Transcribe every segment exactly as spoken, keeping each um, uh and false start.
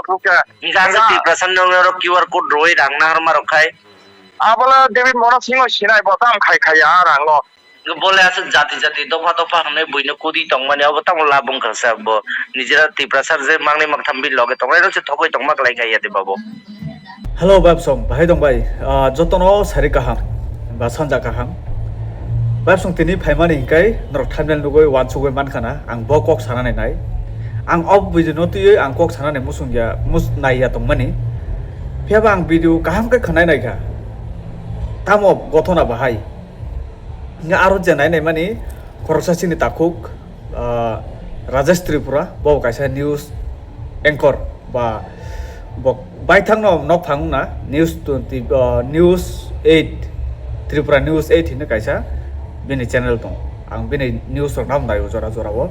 Nokha. Nang Tiprasa nokni oro Q R code rwui rang naharma rok khai. Abola David Mora Singh sinai bo tam khai khai ya rang no. Bole aswk jati jati dopha dopha hwnwi buino kudi tongmani obo tamo labung kha sa bo nijera Tiprasa je mangni maktham bi loge tongnai rok se thogwi tongma klai khai ya de babo. Hello, Babsong, bahai dong bai? Ah, jotono sari kaham, ba sanja kaham. Babsong tini phaimani hingkai norok thumbnail nugui wansugui mankha na, ang bo kok sanani nai. Ang o video no twiwi ang kok sanani musung ya, mus-, nai ya tongmani. Phiyaba ang video kaham khe khwnai naikha. Tamo gothona bahai. Hingke aro je nai naimani khoroksa chini takhuk, ah, Rajesh Tripura, bo kaisa news anchor ba bo baithangno nok phang wngna news twenty, ah, news eight, Tripura News eight hinwi kaisa bini channel tongo. Ang bini news rok nang naio jora jora o.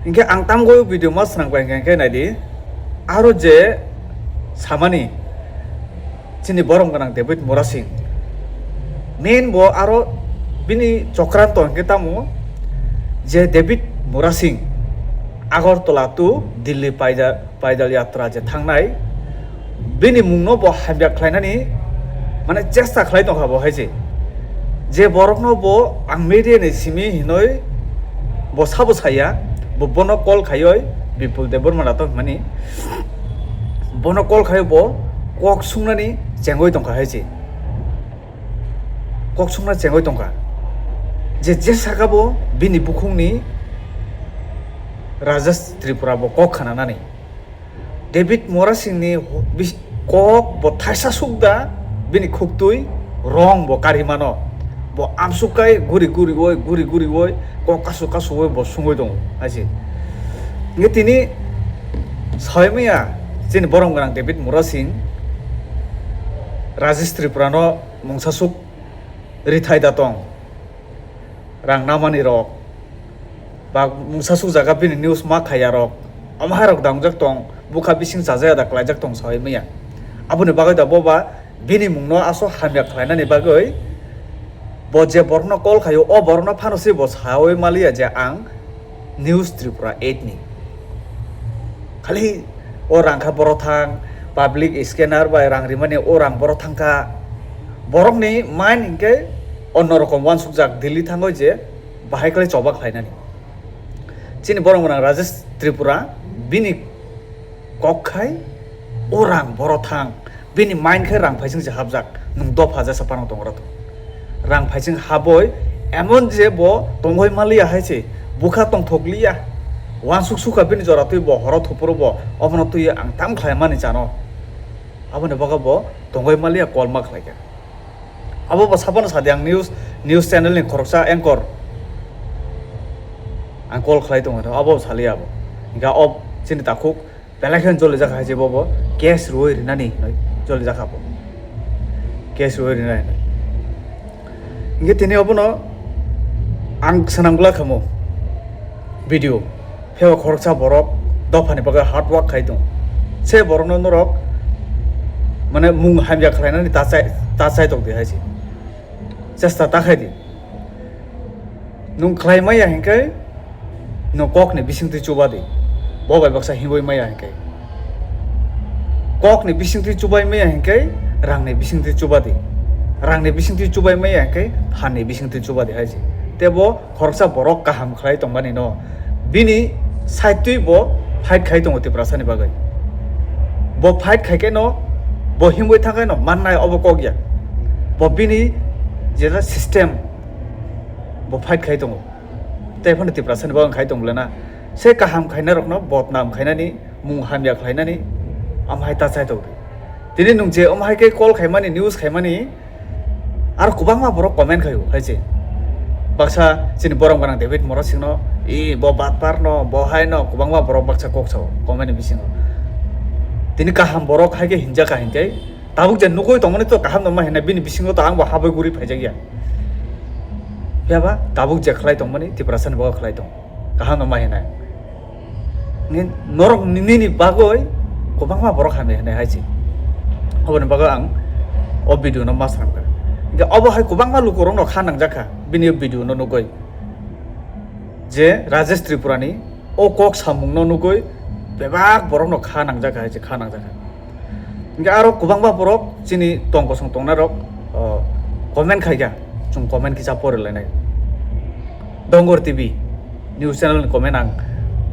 Hingke ang tamgoi video ma swnam bai hingke naidi, aro je samani chini borom gwnang David Murasing. Main bo aro bini chokranto hingke tamo je David Murasing Agartala to Delhi paida-, paidal yatra je thangnai, bini mungno bo hamya khlainani mane chesta khlai tongkha bo hai se. Je borokno bo ang media ni simi hinoi bo sabo saya, bo bono call khaioi Bipul Debbarma nato hwnmani. Bono call khai bo kok sungnani chengoi tongkha hai se. Kok sungna chengoi tongkha. Je, je saka bo bini bukhungni Rajesh Tripura bo kok khananani. David Murasingni ho-, bis-, kok bo thaisa sukda bini khuktwi rong bo karimano. Bo amsuk kai guri guri oi, guri guri oi, kok kasu kasu oi bo sungoi tongo, hai se. Nge tini soi maya chini borom gwnang David Murasing Rajesh Tripurano mungsasuk rithai da tong. Rang namani rok. Ba mungsasuk jaga bini news ma khaiya rok. Omo hai rok dangjak tong, bukha bising chajaya da klaijak tong soi maya. Aboni bagwi da boba bini mungno aso hamya khlainani bagwi bo je borokno call khaio, o borokno phano se bo saui maliya je ang News Tripura eight ni. Khali o rang kha boro thang, public scanner bai rang rimani o rang boro thang kha. Borokni mind hinkhe onno rokom wansukjak, Delhi thangoi je bahai khlai choba khlainani. Chini borok gwnang Rajesh Tripura bini kok khai o rang boro thang. Bini mind khe rang phaising se hapjak, nwng dopha jesa phano tongra to. Rang phaising haboi emon je bo tongoi maliya hai se, bukha tongthok liya. Wansuk sukha bini jora twi bo horo thopro bo, obono twi ang tam khlai mani chano. Aboni bagwi bo tongoi maliya, call ma khlai kha. Abo bo sabono sadi ang news, news channel ni khoroksa anchor. Ang call khlai tongo, abo bo saliya abo. Hingkha o chini takhuk belai kheno jolijak hai se bobo case rwui rinani hinwi jolijak abo. Case rwui rinani hinwi. Hingke tini obono ang swnam glak khamu video. Pheo khoroksa borok dophani bagwi hard work khai tong. Se borokno norok mane mung hamya khlainani ta chai, ta chai tong di hai se. Chesta ta khai di. Nwng khlai maya hinkhe, nwng kokni bisingtwi chuba di. Bo bai baksa himwi maya hinkhe. Kokni bisingtwi chubai maya hinkhe, rangni bisingtwi chuba di. Rangni bisingtwi chubai maya hinkhe, phanni bisingtwi chuba di hai se. Tei bo khoroksa borok kaham khlai tongmani no. Bini side twi bo fight khai tongo Tiprasani bagwi. Bo fight khai khe no, bo himwi thang khe no, mannai obo kok ya. Bo bini jesa system, bo fight khai tongo. Tei phano Tiprasani bagwi khai tong bwlana. Se kaham khainai rokno bodnam khainani, mung hamya khlainani, omo hai ta chai tong di. Tini nwng je omo hai khe call khaimani, news khaimani, aro kwbangma borok comment khaio, hai se. Baksa chini borom gwnang David Murasingno, "I, bo batpar no, bo hai no," kwbangma borok baksa kok sao comment ni bisingo. Tini kaham borok hai khe hinjak kha hinkhe, tabuk je nugui tongmani to kaham no ma hinai, bini bisingo to ang bo habwi guri phaijak ya. Phiyaba tabuk je khlai tongmani, Tiprasani bagwi khlai tong. Kaham no ma hinai. Ni norok ni, nini bagwi kwbangma borok hamya hinai hai se. Aboni bagwi ang o video no ma swnam kha. Hingke obo hai kwbangma lukurok no kha nangjak kha bini o video no nugui. Je Rajesh Tripura ni o kok samung no nugui Bebak borokno kha nangjak hai se kha nangjak hai. Hingke aro kwbangma borok chini tong kosong tongnai rok, o, comment khaikha, chwng comment kisa pori lainai. Dongor T V news channel ni comment ang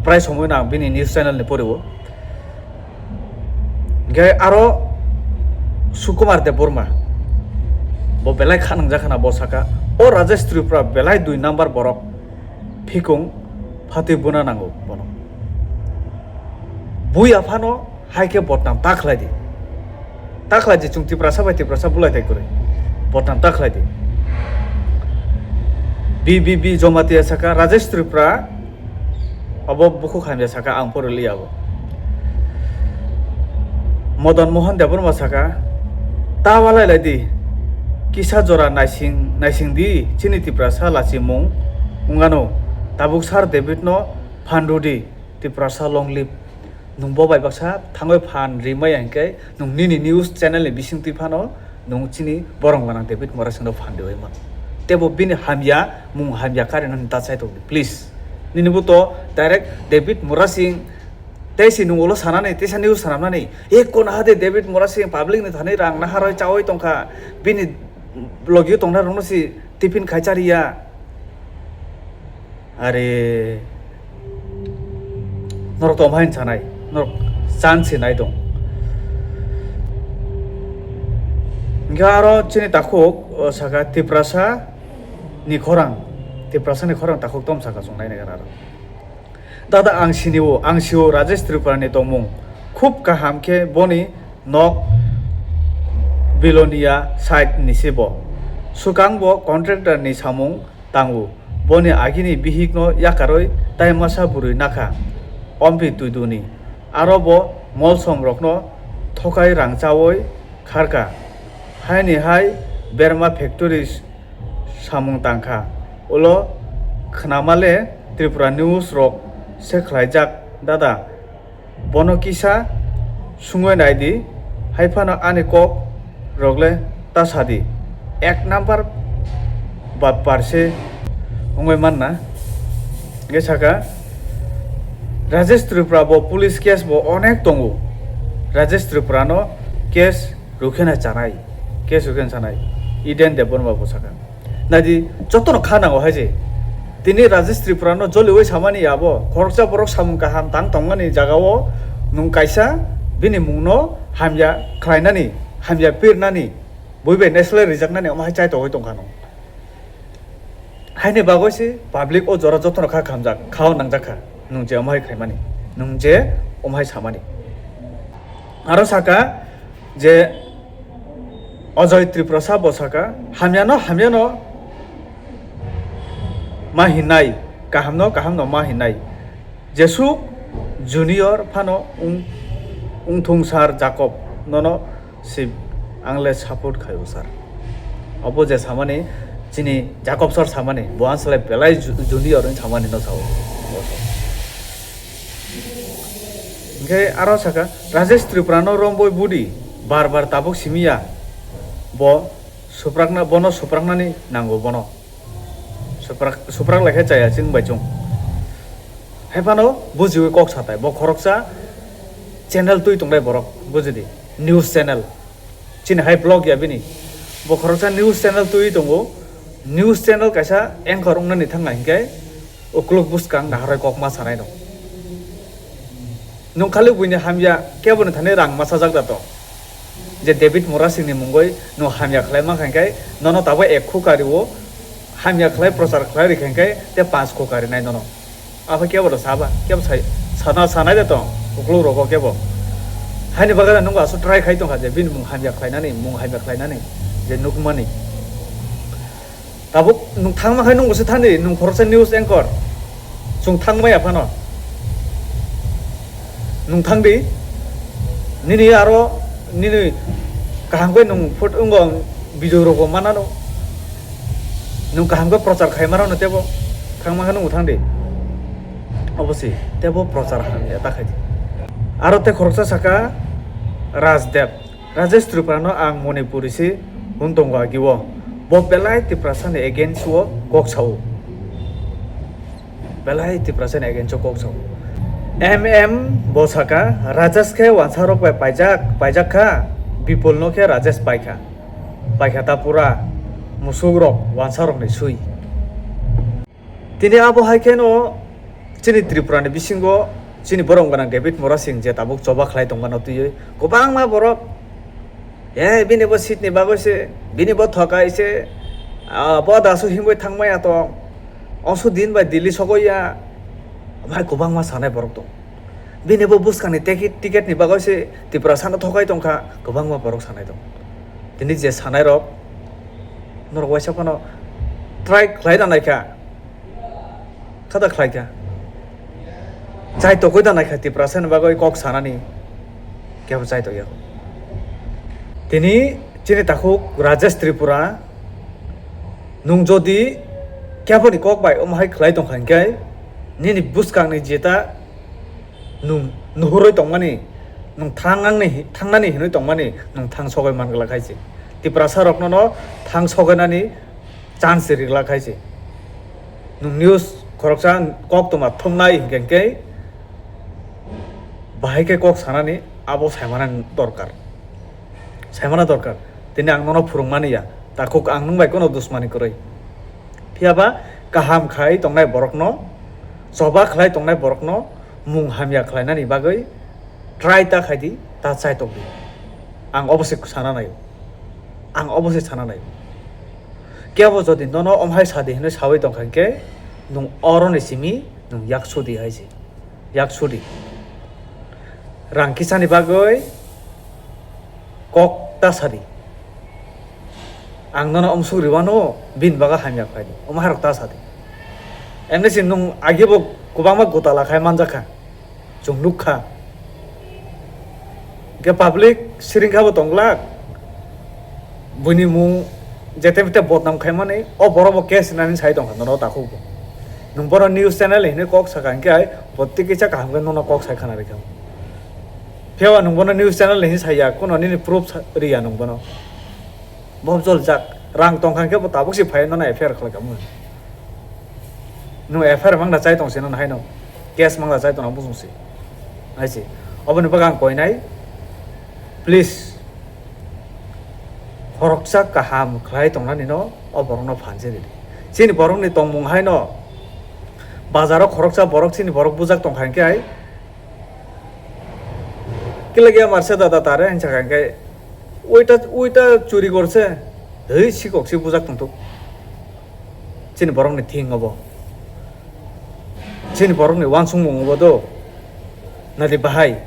prai somoi no ang bini news channel ni pori o. Hingke aro Sukumar Debbarma bo belai kha nangjak khana bo saka, o Rajesh Tripura belai dui number borok. Phikung phatwi buna nango bono. Bui aphano hai khe botnam ta khlai di. Ta khlai di, chwng Tiprasa bai Tiprasa bulai thai kwrwi. Botnam ta khlai di. B B B Jamatia saka Rajesh Tripura abo bukhuk hamya saka ang pori li abo. Madan Mohan Debbarma saka, "Ta walai lai di, kisa jora naising, naising di, chini Tiprasa lachimung wngano, tabuk Sir David no phan rw di, Tiprasa long live." Nwng bo bai baksa thangwi phan rimaya hinkhe nwng nini news channel ni bisingtwi phano nwng chini borong gwnang David Murasing no phan riwi mano. Tebo bini hamya, mung hamya karinani ta chai tong di, please. Nini bo to direct David Murasing Tei si nung ulo sanani, teisa news sanamnani. Ekko naha de David Murasing public ni thani rang naharoi chaui tongkha. Bini logio tongnai rokno si tiffin khai chariya. Are norok to omhain sanai, norok chan si nai tong. Hingke aro chini takhuk, o, saka Tiprasa ni khorang, Tiprasa ni khorang takhuk tom saka chwng nai nai aro. Dada, ang sinio, ang sio Rajesh Tripura ni tongmung. Khub kaham khe boni nok Bilonia side ni se bo. Swkang bo contractor ni samung tango. Boni agini bihik no yakarwi tai masa bwrwi nakha. Ompi Tuiduni. Aro bo molsom rokno thokai rang chawi kharka. Haini hai berma factories samung tangkha. Ulo khnamale Tripura News rok se khlaijak dada. Bono kisa sungwi naidi, hai phano ani kok rok le ta sadi. Ek number bappar se wngwi manna. Nge saka Rajesh Tripura bo police case bo onek tongo. Rajesh Tripura no case rukhena chanai, case rukhena chanai. Eden Debbarma bo saka. Naidi, jotono kha nango hai je. Tini Rajesh Tripura no joliwi samani abo, khoroksa borok samung kaham tang tongmani jagao nwng kaisa bini mungno hamya khlainani, hamya pirnani, bui bai naisle rijaknani omo hai chai tongwi tongkha nwng. Haini bagwi se public o jora jotono kha khamjak, khao nangjak kha, nwng je omo hai khaimani, nwng je omo hai samani. Aro saka, je Ajoy Tripurasa bo saka, hamyano, hamyano ma hinai, kahamno, kahamno ma hinai. Jesuk Junior phano wng, wngthung sir Jacob, nono si ang le support khaio sir. Obo je samani chini Jacob sir samani, bo ang salai belai ju-, junior wng samani no sao. Hingke aro saka, Rajesh Tripura no romboi budi bar bar tabuk simiya, bo suprakna, bono supraknani nango bono. Suprak, suprak lai khe chaya chwng bai chwng. Hai phano bujiwi kok satai, bo khoroksa channel twi tongnai borok, bujidi, news channel. Chini hai blog ya bini. Bo khoroksa news channel twi tongo. News channel kaisa anchor wngnani thangna hinkhe ukluk bwskang naharwi kok ma sanai no. Nwng khali buini hamya keboni thani rang masajak da to. Je David Murasingni mungwi nwng hamya khlai mankha hinkhe nono tabuk ek khuka rio hamya khlai prochar khlai rikha hinkhe te panch khuka rinai nono. Apha kebo da saba, kebo sai, sana, sanai da tong, ukluk rogo kebo. Haini bagwi nwng aswk try khai tongkha je bini mung hamya khlainani, mung hamya khlainani, je nukmani. Tabuk nwng thangma khai nwng bwswk thani, nwng khoroksa news anchor. Chwng thangmaya phano. Nwng thangdi. Nini aro, nini kaham khe nwng phot-, wngo video rogo manano. Nwng kaham khe prochar khai manano tebo. Thangma khe nwng thangdi. Obosi, tebo prochar hamya ta khaidi. Aro te khoroksa saka Rajdev. Rajesh Tripura no ang Manipuri se hwn tongo agi o. Bo belai Tiprasa ni against o kok sao. Belai Tiprasa ni against o kok sao. M M bo saka, Rajesh khe wansarok bai paijak, paijak kha, Bipul no khe Rajesh paikha. Paikha ta pura musuk rok wansarok ni sui. Tini abo hai khe no chini Tripura ni bisingo chini borom gwnang David Murasing je tabuk choba khlai tongma no twiwi kwbangma borok, "He, bini bo seat ni bagwi se, bini bo thokai se, ah, bo dasu himwi thangmaya tong, osu din bai Delhi sogoi ya," omo hai kwbangma sanai borok tong. Bini bo bwskangni teki-, ticket ni bagwi se Tiprasa no thokai tongkha, kwbangma borok sanai tong. Tini je sanai rok norok waisa phano try khlai da naikha, kha da khlai kha. Chai tokoi da naikha Tiprasa ni bagwi kok sanani, kebo chai tokya. Tini chini takhuk Rajesh Tripura, nwng jodi kebo ni kok bai omo hai khlai tongkha hinkhe, nini bwskangni jeta nwng nuhurwi tongmani, nwng thangnani, thangnani hinwi tongmani, nwng thang sogwi man glak hai se. Tiprasa rokno no thang sogwi nani chance ri glak hai se. Nwng news khoroksa koktwma thumnai hinkhe hinkhe bahai khe kok sanani abo saimana dorkar. Saimana dorkar. Tini ang nono phwrwngmani ya. Takhuk ang nwng bai kono dusmani kwrwi. Phiya ba kaham khai tongnai borokno, choba khlai tongnai borokno mung hamya khlainani bagwi try ta khai di, ta chai tok di. Ang obo se sana naio. Ang obo se sana naio. Kebo jodi nono omhai sadi hinwi sawi tongkha hinkhe, nwng oroni simi nwng yak sudi hai se. Yak sudi. Rang kisani bagwi kok ta sadi. Ang nono omsuk riwano bini baga hamya khlaidi. Omo harok ta sadi. Emni si nwng agi bo kwbangma gutala khai manjakha. Chwng nukha. Hwnkhe public siring kha bo tong glak. Buini mung jete mete bodnam khaimani, o borok bo case nani sai tongkha nono takhuk bo. Nwng bono news channel hinwi kok sakha hinkhe ai bo twi kisa kaham khe nono kok sai khana rikha. Phiya nwng bono news channel hinwi saiya, kuno nini proof sa-, riya nwng bono. Bo joljak, rang tongkha hinkhe bo tabuk se phai nono F I R khlai kamo. Nwng F I R mangda chai tong se nono haino. Case mangda chai tong bujung se. Hai se. Oboni bagwi ang koinai. Please. Khoroksa kaham khlai tongnani no o borokno phan se ridi. Chini borokni tongmung haino. Bazaro khoroksa borok chini borok bujak tongkha hinkhe hai. Kila gaya marse dada tare hinsa kha hinkhe. Uita, uita churi gorse. Hei sikok si bujak tongthok. Chini borokni thing obo. Chini borokni wansukmung obo do. Nadi bahai.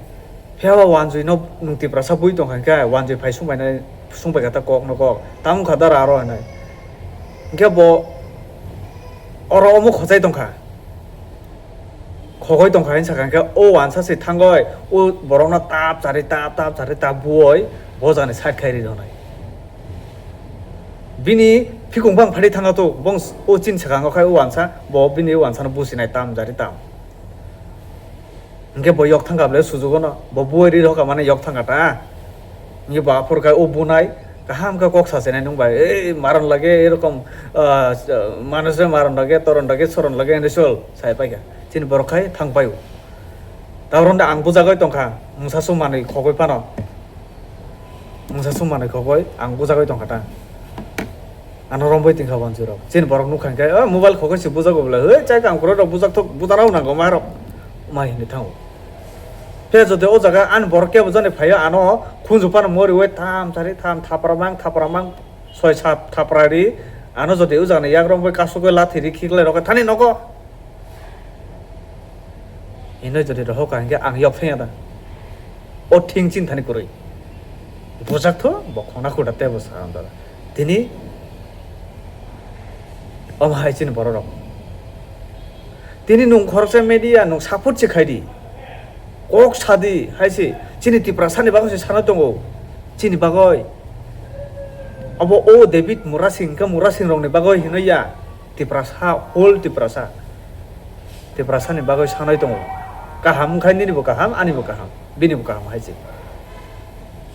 Phiya ba wanjwi no nwng Tiprasa bui tongkha hinkhe wanjwi phai sungbainai, sungbaikha ta kok no kok. Tamo wngkha dara aro hinwi. Hinkhe bo oro omo khochai tongkha. Khogoi tongkha hinwi sakha hinkhe o wansa se thangoi o borokno tap chari tap tap chari tap buoi bo jani side khai ri rwnai. Bini phikung bang phari thanga to bong o chini swkango khai o wansa bo bini o wansano businai tam jari tam. Hinkhe bo yok thangkha ble sujugo no bo buai ri rokha mane yok thangkha ta. Hinkhe bo aphuru khai o bunai kaham khe kok sachinai nung bai ei maron lage erokom ah, manus bai maron lage toron lage soron lage hinwi sol sai paikha chini borok khai thang paio. Tabuk ronde ang bujagoi tongkha mungsa sung manwi khogoi phano. Mungsa sung manwi khogoi ang bujagoi tongkha ta. Ano rombai tingkha wanjwi rok. Chini borok nukha hinkhe, "O mobile khogoi se bujago bwle. Hei, chai kang khorok rok bujak thok, bujana nango ma rok." Ma hinwi thango. Phiya jodi o jaga ani borok kebo jani phaio ano khunju phano moriwi tham chari tham thapra mang thapra mang soi sat thapra ri. Ano jodi o jagani yak rombai kasugoi lathi ri khiklai rok thani nogo. Hino jodi rohok ka hinkhe ang yok thangya da. O thing chinthani kwrwi. Bujak tho bo khongna khuda tebo sa ang da. Tini omo hai chini borok rok. Tini nwng khoroksa media nwng support se khai di. Kok sadi hai se chini Tiprasa ni bagwi se sana tongo. Chini bagwi. Abo o David Murasing khe Murasing rok ni bagwi hino ya. Tiprasa, whole Tiprasa. Tiprasa ni bagwi sanai tongo. Kaham wngkha nini bo kaham, ani bo kaham, bini bo kaham hai se.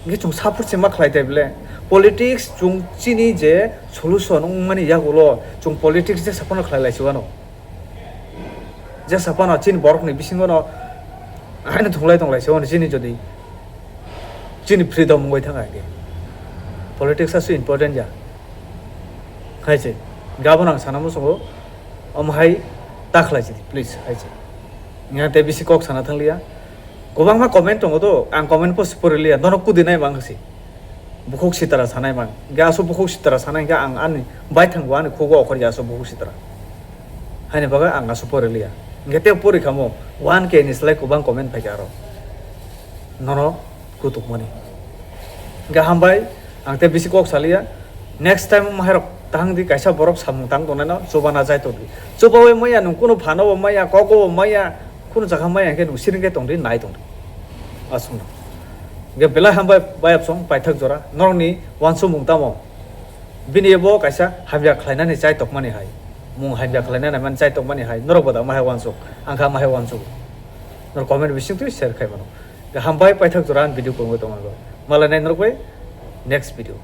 Hingke chwng support se ma khlai tai bole. Politics chwng chini je solution wngmani yagulo chwng politics jesa phano khlai lai se wano. Jesa phano chini borok ni bisingo no Haino thunglai tonglai se hwnwi chini jodi chini freedom wngwi thang hai khe politics asu important ya. Hai se gabon ang sana musungo om hai ta khlai chidi please hai se. Nga te bisi kok sana thang liya. Kwbangma comment tongo to ang comment post pori liya nono kudi nai mang si. Bukhuk sitara sanai man. Hingke aso bukhuk sitara sanai hingke ang ani baithang bo ani khugo okhorya aso bukhuk sitara. Haini bagwi ang aso pori liya. Hingke tei pori khamo one K ni slai kwbang comment phaikha aro. Nono kutukmani. Hingke hambai ang tei bisi kok saliya. Next time mahairok tahang di kaisa borok samung tang tongnai no chubana jai tongdi. Chubawi maya nung kunu phano bo maya kogo bo maya kunu jaga maya hingke nung siring khe tongdi nai tongdi. Aswkno. Hingke belai hambai bayapsong paithak jora. Norokni wansukmung tamo? Bini bo kaisa hamya khlainani chai tokmani hai. Mung hamya khlainani man chai tokmani hai. Norok bo da mahai wansuk. Ang kha mahai wansuk. Norok comment bising twi share khai mano. Hingke hambai paithak jora ang video kongwi tongmani. Malai nai norok bai next video.